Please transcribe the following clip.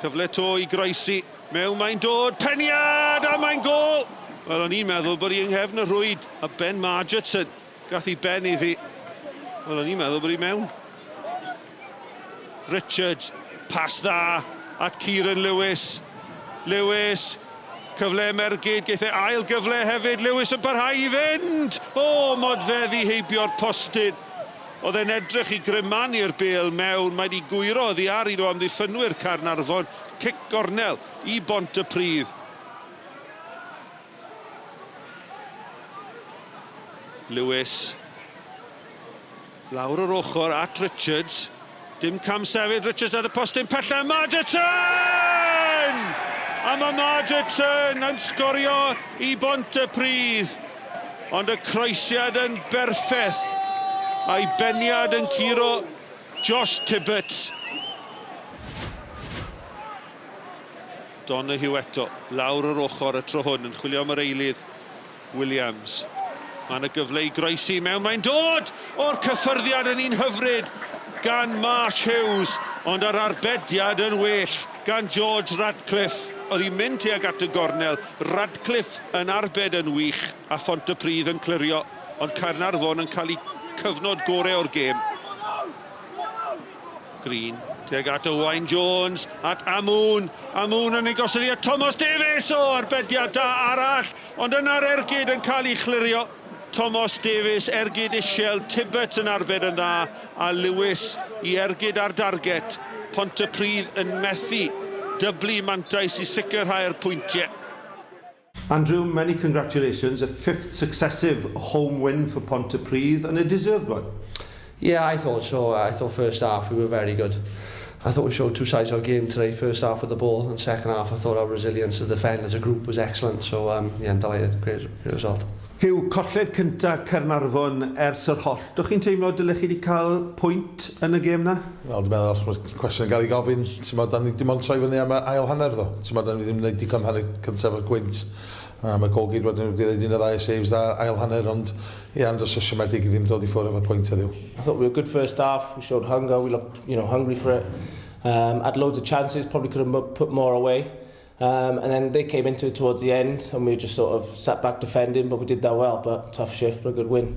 Cyfle 'to i groesi. Mewn mae'n dod, peniad a mae'n gôl! Wel, o'n i'n meddwl bod hi yng nghefn y rhwyd, a Ben Margetson gath ei ben iddi. Wel, o'n i'n meddwl bod hi mewn. Richards, pas dda at Kieran Lewis. Lewis, cyfle Mergyd, geith e ail gyfle hefyd. Lewis yn parhau i fynd! O, modfeddi heibio'r postyn. Oedd e'n edrych i grymanu'r bêl mewn, mae 'di gwyro oddi ar un o amddiffynwyr Caernarfon, cic gornel i Bontypridd. Lewis lawr yr ochr at Richards. Dim cam sefyll, Richards ar y postyn pella, Margetson! A mae Margetson yn sgorio i Bontypridd. Ond y croesiad yn berffeth, a'i beniad yn curo Josh Tibbetts. Donoghue eto, lawr yr ochr y tro hwn, yn chwilio am yr eilydd, Williams. Mae yna gyfle i groesi mewn, mae'n dod o'r cyffyrddiad yn un hyfryd gan Marsh Hughes, ond yr arbediad yn well gan George Radcliffe. Oedd hi'n mynd tuag at y gornel, Radcliffe yn arbed yn wych a Phontypridd yn clirio, ond Caernarfon yn cael eu cyfnod gore o'r gêm. Green tuag at Owain Jones, at Amoon, Amoon yn ei gosod i at Tomos Davies, o, arbediad da arall, ond yna'r ergyd yn cael ei chlirio. Tomos Davies, ergyd isiel, Tibbetts yn arbed yn dda, a Lewis i ergyd ar darget. Pontypridd yn methu dyblu mantais i sicrhau'r pwyntiau. Andrew, many congratulations, a fifth successive home win for Pontypridd and a deserved one. Yeah, I thought so. I thought first half we were very good. I thought we showed two sides of our game today. First half with the ball and second half I thought our resilience to defend as a group was excellent. So um, yeah, I'm delighted. Great, great result. Huw, colled cynta Caernarfon ers yr hollt. Dych chi'n teimlo dylech chi wedi cael pwynt yn y gêm na? Wel, dwi'n meddwl os mae'r cwestiwn yn cael ei gofyn, ti'n meddwl, da ni dim ond troi fyny am y ail hanner ddo. Ti'n meddwl, da ni ddim yn gwneud digon hanner cyntaf o'r gwynt. A mae golgeidwad yn wedi gwneud un o ddau saves da ail hanner, ond ie, ond os oes siomedig i ddim dod i ffwrdd efo pwynt heddiw. I thought we were good first half, we showed hunger, we looked, you know, hungry for it. Um, had loads of chances, probably could have put more away. Um, and then they came into it towards the end and we just sort of sat back defending, but we did that well. But tough shift, but a good win.